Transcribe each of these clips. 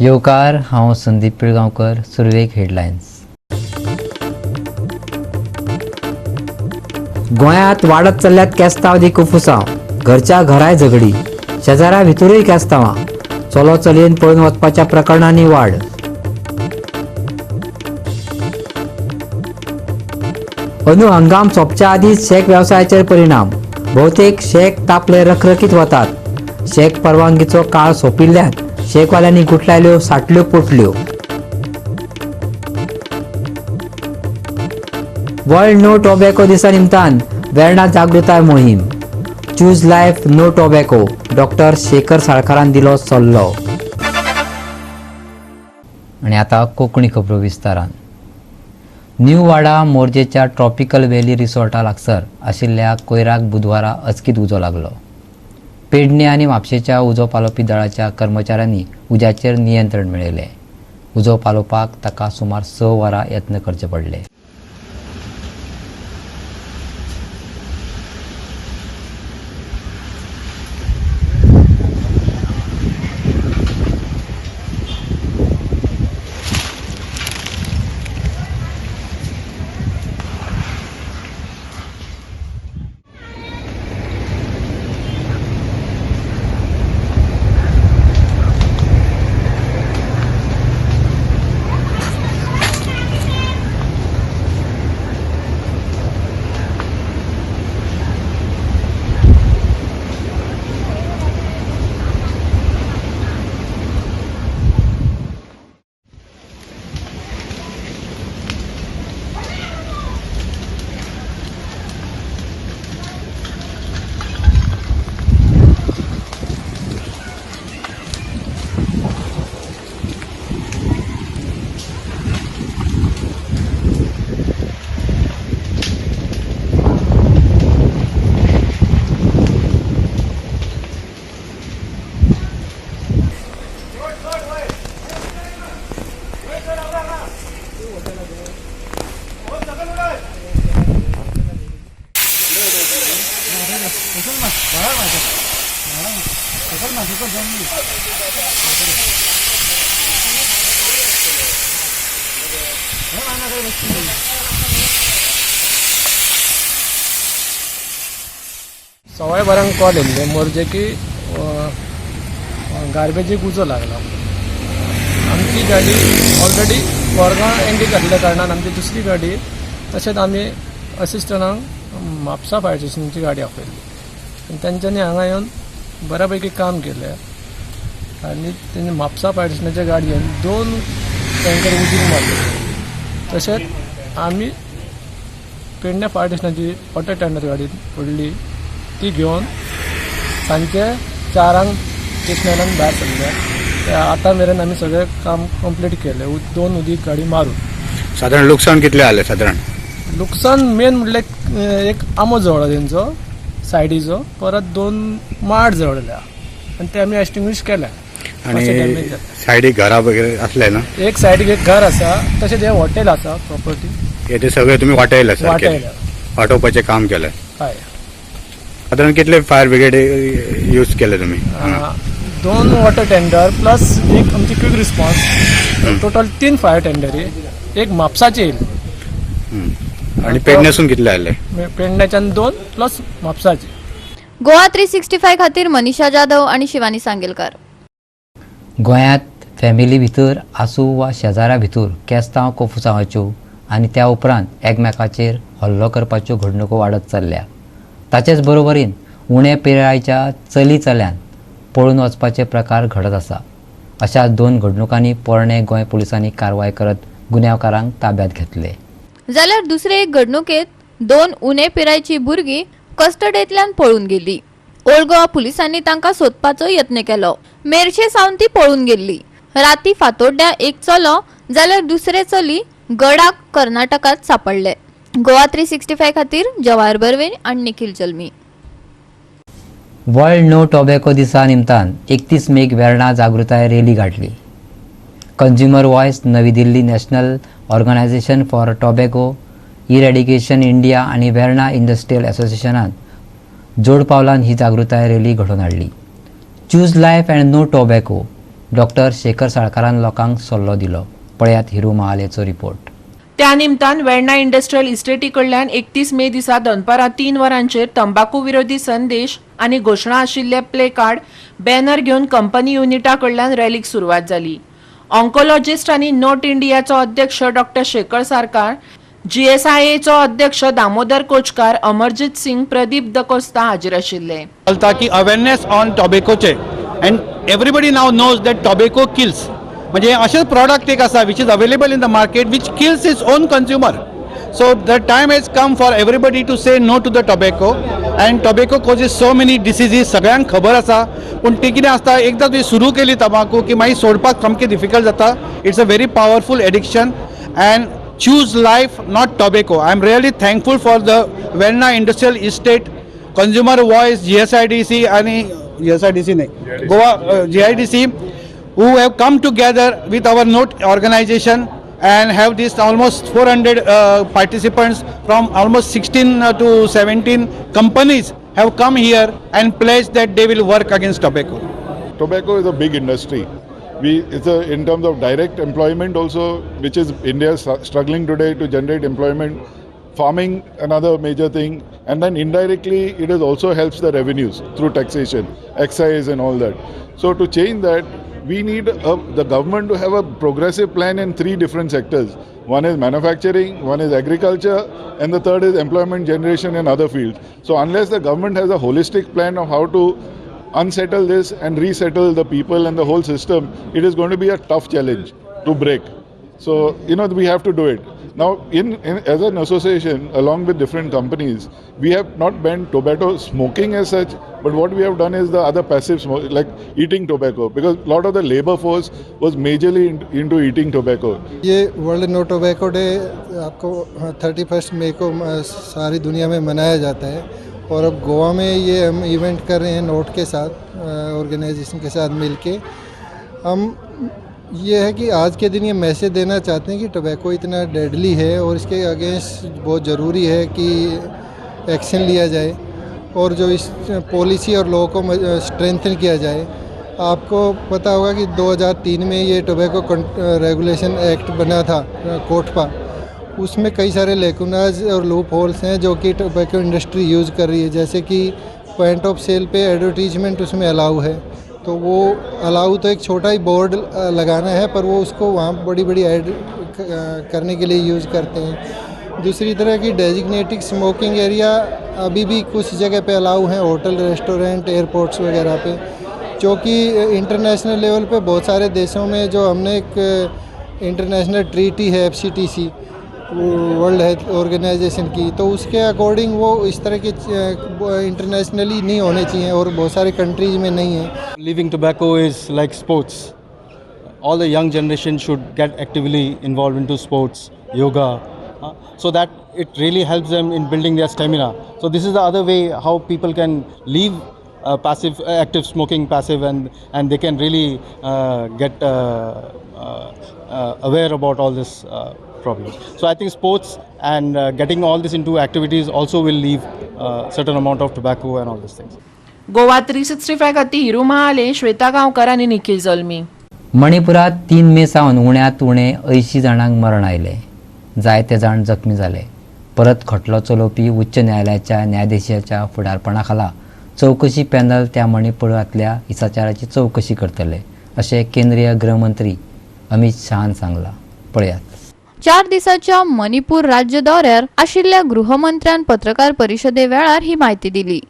येवकार, हांव संदीप पिळगांवकर. सुरवेक हेडलायन्स. गोंयांत वाडत चल्ल्यात केस्तांव दी कुफुसांव. घरच्या घराय झगडी, शेजाऱ्या भितरूय केस्तांवां. चलो चलयेन पळून वचपाच्या प्रकरणांनी वाड. अंदू हंगाम सोंपच्या आदींच शेक वेवसायाचेर परिणाम. भोवतेक शेक तापले रखरखीत वतात. शेक परवानगीचो काळ सोंपिल्ल्यान शेकवाल्यांनी गुठलायल्यो साटल्यो पोटल्यो. वर्ल्ड नो टोबॅको दिसा निमतान वेर्णा जागृताय मोहीम. Choose life, no tobacco. Doctor Shekhar साळकारान दिलो सल्लो. आनी आतां कोंकणी खबरो विस्तारान. न्यू वाडा मोरजेच्या ट्रॉपिकल व्हॅली रिसॉर्टा लागसर आशिल्ल्या कोयराक बुधवारा अचकीत उजो लागलो. पेडणे आनी म्हापशेच्या उजो पालोवपी दळाच्या कर्मचाऱ्यांनी उज्याचेर नियंत्रण मेळयलें. उजो पालोवपाक ताका सुमार 6 वरां यत्न करचे पडले. सवाय बारांक कॉल येयल्ले मोरजे की गार्बेजीक उजो लागला. आमची गाडी ऑलरेडी कोरगांव एंगेज आसल्या कारणान आमची दुसरी गाडी, तशेंच आमी असिस्टंटांक म्हापसा फायर स्टेशनाची गाडी आपयल्ली आनी तेंच्यांनी हांगा येवन बऱ्या पैकी काम केलें आनी तेंचे म्हापसा फायर स्टेशनाच्या गाडयेन 2 टँकर उदीक मारले. तशेंच आमी पेडण्या फायर स्टेशनाची वॉटर टेंडर गाडी पडली, ती घेवन सांजचे 4 स्टेशनान भायर सरले. आतां मेरेन आमी सगळें काम कंप्लीट केलें, 2 उदीक गाडी मारून. साधारण लुकसाण कितलें जालें? साधारण लुकसाण मेन म्हटल्यार एक आंबो जळ्ळो तेंचो सायडीचो, परत 2 माड जळ्ळ्या आनी ते आमी एक्सटिंग्विश केल्या. आनी सायडीक घरां वगैरे असले ना? एक सायडीक एक घर आसा, तशेंच हें हॉटेल आसा प्रॉपर्टी. हे ते सगळे तुमी वाटयले? वाटयले. वाटोवपाचें काम केलें. हय. साधारण कितले फायर ब्रिगेड यूज केले तुमी? 2 वॉटर टेंडर प्लस एक आमची क्विक रिस्पॉन्स, टोटल 3 फायर टेंडरी, एक म्हापसाची येयली. आनी पेडण्यासून कितले आयले? पेडण्याच्यान 2 प्लस म्हापसाची. गोवा 365 खातीर मनीषा जाधव आणि शिवानी सांगेलकर. गोंयांत फॅमिली भितर आसूं वा शेजाऱ्या भितर केस्तांव कोफुसांवाच्यो आनी त्या उपरांत एकमेकाचेर हल्लो करपाच्यो घडणुको वाडत चल्ल्या. ताचेच बरोबरीन उणे पिरायेच्या चली चल्यान पळून वचपाचे प्रकार घडत आसा. अशा 2 घडणुकांनी पोरणे गोंय पुलिसांनी कारवाय करत गुन्यांवकारांक ताब्यात घेतले. जाल्यार दुसरे एक घडणुकेत 2 उणे पिरायेची भुरगीं कस्टडींतल्यान पळून गेली. ओल्ड गोवा पुलिसांनी तांकां सोदपाचो यत्न केलो. मेरशे सावन ती पळून गेल्ली. राती फातोड्ड्या एक चलो जाल्यार दुसरे चली गडाक कर्नाटकात सापडले. गोवा 365 खातीर जवाहर बर्वे आनी Nikhil Jalmi. World no tobacco दिसा निमतान 31 मेक वेर्णा जागृताय रॅली काडली. कंज्युमर वॉयस, नवी Delhi, national organisation for tobacco eradication India आनी वेर्णा इंडस्ट्रियल असोसिएशनान जोड पावलान ही जागृताय रॅली घडोवन हाडली. Choose life and no tobacco doctor Shekhar साळकारान लोकांक सल्लो दिलो. पळयात हिरू महालेचो रिपोर्ट. त्या निमतान वेर्णा इंडस्ट्रियल इस्टेटी कडल्यान 31 मे दिसा दनपारां 3 वरांचेर तंबाकू विरोधी संदेश आनी घोशणा आशिल्ले प्ले कार्ड बॅनर घेवन कंपनी युनिटा कडल्यान रॅलीक सुरवात जाली. ऑन्कोलॉजिस्ट आनी नोट इंडियाचो अध्यक्ष डॉक्टर शेखर साळकार, जीएसआयएचो अध्यक्ष दामोदर कोचकार, अमरजीत सिंग, प्रदीप दकोस्ता हाजीर आशिल्ले. चलता की अवेरनेस ऑन टोबॅकोचे and everybody now knows that tobacco kills. म्हणजे अशें प्रॉडक्ट एक आसा which is available in the market which kills its own consumer. So the time has come for everybody to say no to the tobacco and tobacco causes so many diseases सगळ्यांक खबर आसा. पूण ती कितें आसता, एकदां तुवें सुरू केली तंबाकू की मागीर सोडपाक सामकें डिफिकल्ट जाता. It's a very powerful addiction and choose life, not tobacco. I am really thankful for the Verna Industrial Estate, Consumer Voice, GSIDC आणि GSIDC नाही, Goa GIDC, who have come together with our NOTE organization and have this almost 400 participants from almost 16 to 17 companies have come here and pledged that they will work against tobacco. Tobacco is a big industry. In terms of direct employment also, which is India is struggling today to generate employment. Farming, another major thing, and then indirectly it is also helps the revenues through taxation, excise and all that. So to change that, we need the government to have a progressive plan in 3 different sectors. One is manufacturing, one is agriculture, and the third is employment generation in other fields. So unless the government has a holistic plan of how to unsettle this and resettle the people and the whole system, it is going to be a tough challenge to break. So, we have to do it. Now, in as an association, along with different companies, we have not banned tobacco smoking as such, but what we have done is the other passive smoke, like eating tobacco, because a lot of the labor force was majorly into eating tobacco. ये world no tobacco day आपको 31 मई को सारी दुनिया में मनाया जाता है और अब गोवा में ये हम event कर रहे हैं नोट के साथ, ऑर्गेनाइजेशन के साथ मिलके. हम ये है कि आज के दिन ये मैसेज देना चाहते हैं कि टोबैको इतना डेडली है और इसके अगेंस्ट बहुत ज़रूरी है कि एक्शन लिया जाए और जो इस पॉलिसी और लॉ को स्ट्रेंथन किया जाए. आपको पता होगा कि 2003 में ये टोबैको रेगुलेशन एक्ट बना था, कोटपा. उसमें कई सारे लेकुनाज और लूप होल्स हैं जो कि टोबैको इंडस्ट्री यूज़ कर रही है. जैसे कि पॉइंट ऑफ सेल पे एडवर्टीजमेंट उसमें अलाउ है, तो वो अलाउ तो एक छोटा ही बोर्ड लगाना है, पर वो उसको वहाँ बड़ी बड़ी ऐड करने के लिए यूज़ करते हैं. दूसरी तरह की डेजिग्नेटेड स्मोकिंग एरिया अभी भी कुछ जगह पे अलाउ हैं, होटल, रेस्टोरेंट, एयरपोर्ट्स वगैरह पे, जो कि इंटरनेशनल लेवल पे बहुत सारे देशों में जो हमने एक इंटरनेशनल ट्रीटी है FCTC world health organisation की, तो उसके अकॉर्डिंग वो इस तरह के इंटरनेशनली नहीं होने चाहिए और बहुत सारे कंट्रीज में नहीं है. Leaving tobacco is like sports. All the young generation should get actively involved into sports, yoga, so that it really helps them in building their stamina. So this is the other way how people can leave passive, active smoking passive, and they can really get aware about all this problems. So I think sports and getting all this into activities also will leave certain amount of tobacco and all these things. Goa 365 खातीर हिरू महाले, श्वेता गांवकर आनी निखिल जल्मी. मणिपुरात 3 मे सावन उण्यांत उणे 80 जाणांक मरण आयलें, जायते जाण जखमी जाले. परत खटलो चलोवपी उच्च न्यायालयाच्या न्यायाधीशाच्या फुडारपणा खाला चवकशी पॅनल त्या मणिपुरांतल्या हिंसाचाराची चवकशी करतले अशें केंद्रीय गृहमंत्री अमित शहान सांगलां. पळयात. 4 दिसांच्या मणिपूर राज्य दौऱ्यार आशिल्ल्या गृहमंत्र्यान पत्रकार परिशदे वेळार ही म्हायती दिली.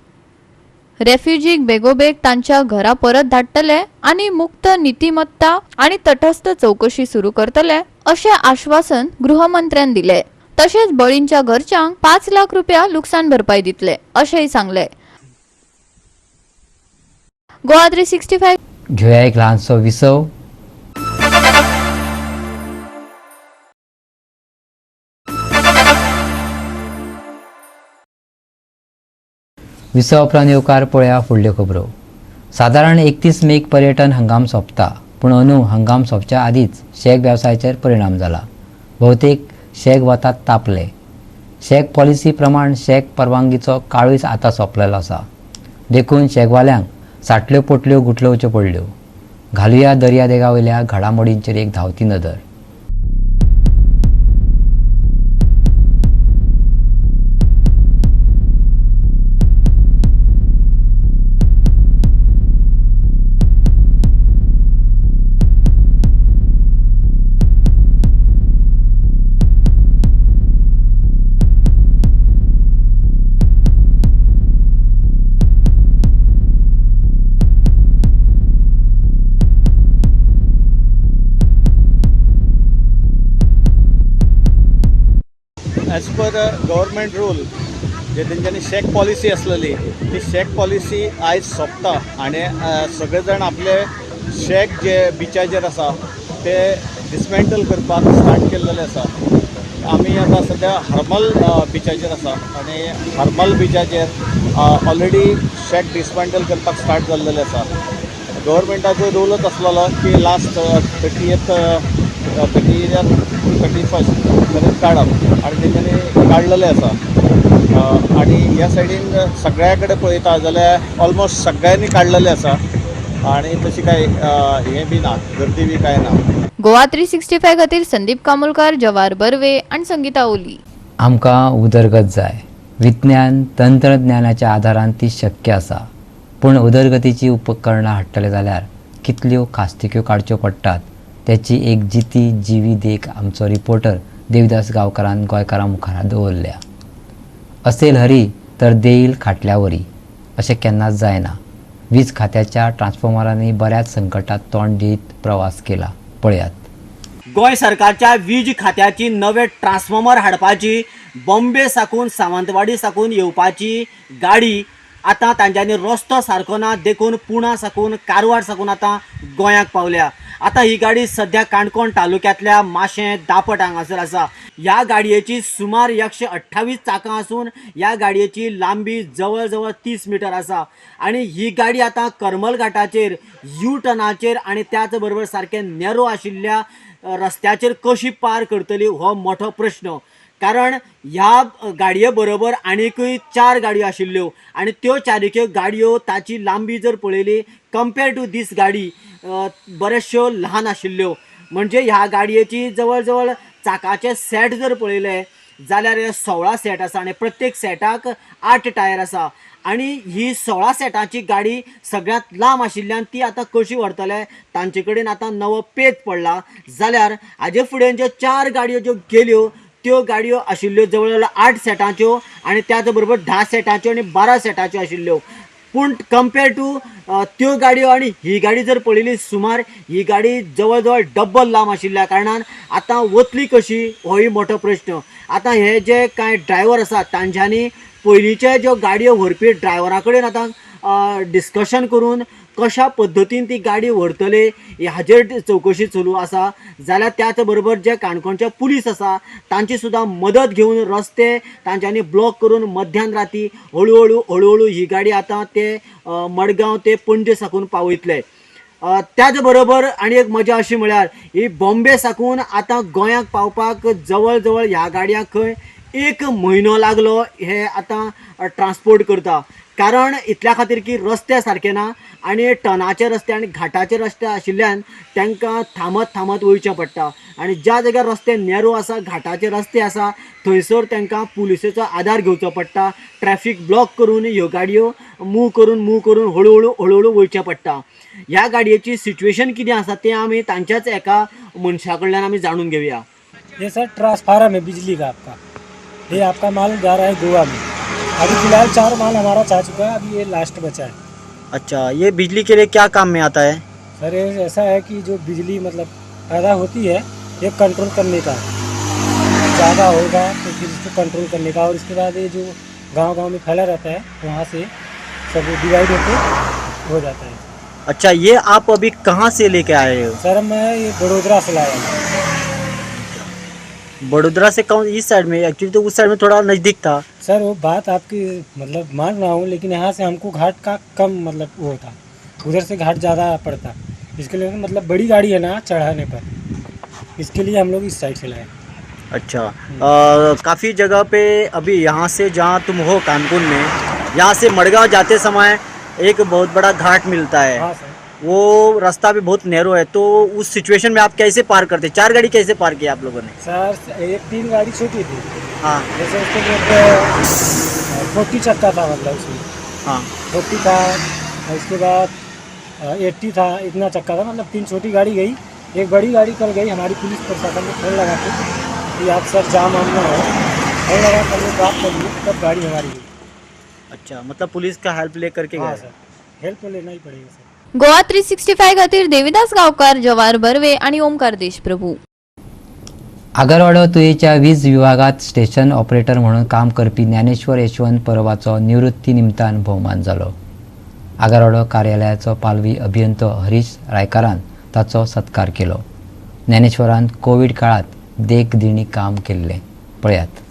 रेफ्युजीक बेगोबेग तांच्या घरा परत धाडटले आनी मुक्त नितीमत्ता आनी तटस्थ चवकशी सुरू करतले अशें आश्वासन गृहमंत्र्यान दिले. तशेंच बळींच्या घरच्यांक 5 लाख रुपया लुकसाण भरपाई दितले अशेंय सांगले. गोवा 365. घेवया एक ल्हानसो विसव. विसवा उपरांत येवकार पळया फुडल्यो खबरो. सादारण 31 मेक पर्यटन हंगाम सोंपता, पूण अंदू हंगाम सोंपच्या आदींच शेक वेवसायाचेर परिणाम जाला. भोवतेक शेक वतात तापले. शेक पॉलिसी प्रमाण शेक परवानगीचो काळूय आतां सोंपलेलो आसा, देखून शेकवाल्यांक साटल्यो पोटल्यो गुठलोवच्यो पडल्यो. घालुया दर्यादेगा वयल्या घडामोडींचेर एक धांवती नदर. एज पर गव्हर्मेंट रूल जे तेंच्यांनी शॅक पॉलिसी आसलेली ती शॅक पॉलिसी आयज सोंपता आनी सगळे जाण आपले शॅक जे बिचाचेर आसा ते डिसमेंटल करपाक स्टार्ट केल्लेले आसा. आमी आतां सद्या हरमल बिचाचेर आसा आनी हरमल बिचाचेर ऑलरेडी शॅक डिसमेंटल करपाक स्टार्ट जाल्लेले आसा. गव्हर्मेंटाचो रूलच आसलेलो की लास्ट 31 मेरेन काडप आनी तेंच्यांनी काडलेलें आसा. आनी ह्या सायडीन सगळ्या कडेन पळयता जाल्यार ऑलमोस्ट सगळ्यांनी काडलेलें आसा आनी तशी कांय हें बी ना, गर्दी बी कांय ना. गोवा 365 खातीर संदीप कामुलकार, जवाहर बर्वे आनी संगीता ओली. आमकां उदरगत जाय. विज्ञान तंत्रज्ञानाच्या आदारान ती शक्य आसा, पूण उदरगतीची उपकरणां हाडटले जाल्यार कितल्यो खास्तिक्यो काडच्यो पडटात त्याची एक जिती जिवी देख आमचो रिपोर्टर देवदास गांवकारान गोंयकारां मुखार दवरल्या. असेल हरी तर देईल खाटल्यावरी अशें केन्नाच जायना. वीज खात्याच्या ट्रान्सफॉर्मरांनी बऱ्याच संकटात तोंड दीत प्रवास केला. पळयात. गोंय सरकारच्या वीज खात्याची नवे ट्रान्सफॉर्मर हाडपाची बॉम्बे साकून सावंतवाडी साकून येवपाची गाडी आतां तांच्यांनी रस्तो सारको ना देखून पुणा साकून कारवार साकून आतां गोंयाक पावल्या. आतां ही गाडी सद्या काणकोण तालुक्यांतल्या माशें दापट हांगासर आसा. ह्या गाडयेची सुमार 128 चाकां आसून ह्या गाडयेची लांबी जवळ जवळ 30 मिटर आसा आनी ही गाडी आतां करमल घाटाचेर यू टर्नाचेर आनी त्याच बरोबर सारकें नेरो आशिल्ल्या रस्त्याचेर कशी पार करतली हो मोठो प्रश्न. कारण ह्या गाडये बरोबर आनीकय 4 गाडयो आशिल्ल्यो आनी त्यो चारिक्यो गाडयो ताची लांबी जर पळयली कंपेर टू दीस गाडी बऱ्याचश्यो ल्हान आशिल्ल्यो. म्हणजे ह्या गाडयेची जवळ जवळ चाकाचे सेट जर पळयले जाल्यार 16 सेट आसा आनी प्रत्येक सेटाक 8 टायर आसा आनी ही 16 सेटांची गाडी सगळ्यांत लांब आशिल्ल्यान ती आतां कशी व्हरतले तांचे कडेन आतां नवो पेच पडला. जाल्यार हाजे फुडें ज्यो 4 गाडयो ज्यो गेल्यो त्यो गाडयो आशिल्ल्यो जवळ जवळ 8 सेटांच्यो आनी त्याच बरोबर 10 सेटांच्यो आनी 12 सेटांच्यो आशिल्ल्यो. पूण कंपेर टू त्यो गाडयो आनी ही गाडी जर पळयली सुमार ही गाडी जवळ जवळ डब्बल लांब आशिल्ल्या कारणान आतां वतली कशी होय मोठो प्रश्न. आतां हे जे कांय ड्रायव्हर आसात तांच्यांनी पयलींचे ज्यो गाडयो व्हरपी ड्रायव्हरा कडेन आतां डिस्कशन करून कशा पद्दतीन ती गाडी व्हरतले हाजेर चवकशी चालू आसा. जाल्यार त्याच बरोबर जे काणकोणचे पुलीस आसा तांची सुद्दां मदत घेवन रस्ते तांच्यांनी ब्लॉक करून मध्यान राती हळुहळू हळुहळू ही गाडी आतां ते मडगांव ते पणजे साकून पावयतले. त्याच बरोबर आनी एक मजा अशी म्हळ्यार ही बॉम्बे साकून आतां गोंयाक पावपाक जवळ जवळ ह्या गाडयांक खंय 1 म्हयनो लागलो हे आतां ट्रान्सपोर्ट करता. कारण इतल्या खातीर की रस्ते सारके ना आनी टनाचे रस्ते आनी घाटाचे रस्ते आशिल्ल्यान तांकां थांबत थांबत वयचें पडटा आनी ज्या जाग्यार रस्ते नेरो आसा घाटाचे रस्ते आसा थंयसर तांकां पुलिसेचो आदार घेवचो पडटा. ट्रॅफीक ब्लॉक करून ह्यो गाडयो मूव करून हळुहळू हळुहळू वयचें पडटा. ह्या गाडयेची सिच्युएशन कितें आसा तें आमी तांच्याच एका मनशा कडल्यान आमी जाणून घेवया. ये सर ट्रांसफार्मर है बिजली का आपका, ये आपका माल जा रहा है गोवा में. अभी फिलहाल 4 माल हमारा जा चुका है, अभी ये लास्ट बचा है. अच्छा, ये बिजली के लिए क्या काम में आता है? सर ये ऐसा है कि जो बिजली मतलब पैदा होती है ये कंट्रोल करने का, ज़्यादा होगा तो फिर इसको कंट्रोल करने का, और इसके बाद ये जो गांव-गांव में फैला रहता है वहाँ से सब डिवाइड होके हो जाता है. अच्छा, ये आप अभी कहाँ से लेके आए हो? सर मैं ये बड़ोदरा से लाया हूँ. बड़ोदरा से कौन इस साइड में? एक्चुअली तो उस साइड में थोड़ा नज़दीक था. सर वो बात आपकी मतलब मान रहा हूँ, लेकिन यहाँ से हमको घाट का कम मतलब वो था, उधर से घाट ज़्यादा पड़ता, इसके लिए मतलब बड़ी गाड़ी है ना चढ़ाने पर, इसके लिए हम लोग इस साइड से लाए. अच्छा, काफ़ी जगह पे अभी यहाँ से जहाँ तुम हो कानकुन में, यहाँ से मडगांव जाते समय एक बहुत बड़ा घाट मिलता है. हाँ सर। वो रास्ता भी बहुत नैरो है, तो उस सिचुएशन में आप कैसे पार करते? 4 गाड़ी कैसे पार किया आप लोगों ने? सर एक 3 गाड़ी छोटी थी। हाँ, जैसे उसके 40 चक्का था, मतलब उसमें। हाँ, 40 था, इसके बाद 80 था, इतना चक्का था। मतलब 3 छोटी गाड़ी गई, एक बड़ी गाड़ी कल गई। हमारी पुलिस प्रशासन ने फोन लगा के कि आप सर जाम वाम ना हो, फोन लगा कर लोग बात कर लिए, तब गाड़ी हमारी गई। अच्छा, मतलब पुलिस का हेल्प ले करके हाँ गए? सर, हेल्प तो लेना ही पड़ेगा सर। गोवा 365 खातीर देविदास गांवकार, जवाहर बर्वे आणि ओमकार देशप्रभू। आगरवाडो तुयेच्या वीज विभागात स्टेशन ऑपरेटर म्हणून काम करपी ज्ञानेश्वर यशवंत परबाचो निवृत्ती निमतान भोवमान जालो। आगरवाडो कार्यालयाचो पालवी अभियंतो हरीश रायकारान ताचो सत्कार केलो। ज्ञानेश्वरान कोवीड काळात देखदिणी काम केल्लें। पळयात।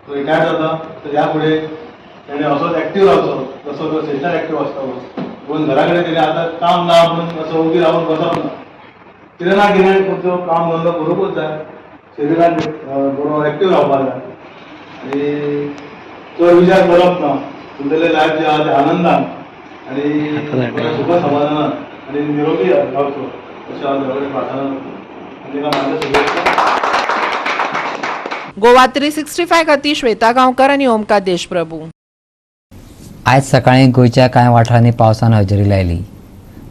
तो रिटायर जाता तर ह्या फुडें तेणें असोच एक्टीव रावचो जसो तो स्टेशनार एक्टीव आसता, पूण घरा कडेन तेणें आतां काम ना म्हणून असो उगी रावन बसप ना, कितें ना कितें तुमचो काम धंदो करूंकूच जाय, शरिरान बरो एक्टीव रावपाक जाय आनी चड विचार करप ना, तुमगेलें लायफ जें आहा तें आनंदान आनी सुख समाधानान आनी निरोगी रावचो अशें हांव देवा कडेन प्रार्थना करता आनी ताका म्हाज्या शुभेच्छा। गोवा 365 खातीर श्वेता गांवकर आनी ओमकार देशप्रभू। आयज सकाळीं गोंयच्या कांय वाठारांनी पावसान हजेरी लायली।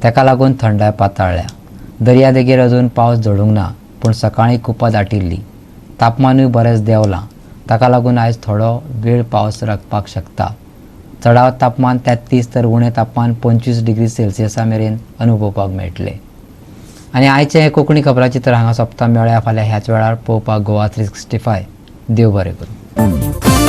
ताका लागून थंडाय पाताळ्ळ्या। दर्यादेगेर अजून पावस झडूंक ना, पूण सकाळीं कुपां दाटिल्लीं। तापमानूय बरेंच देंवलां। ताका लागून आयज थोडो वेळ पावस रकपाक शकता। चडावत तापमान 33 तर उणें तापमान 25 डिग्री सेल्सियसा मेरेन अनुभवपाक मेळटलें। आनी आयचें हें कोंकणी खबराचित्र हांगा सोंपता। मेळया फाल्यां ह्याच वेळार पळोवपाक गोवा 365। देव बरें करूं।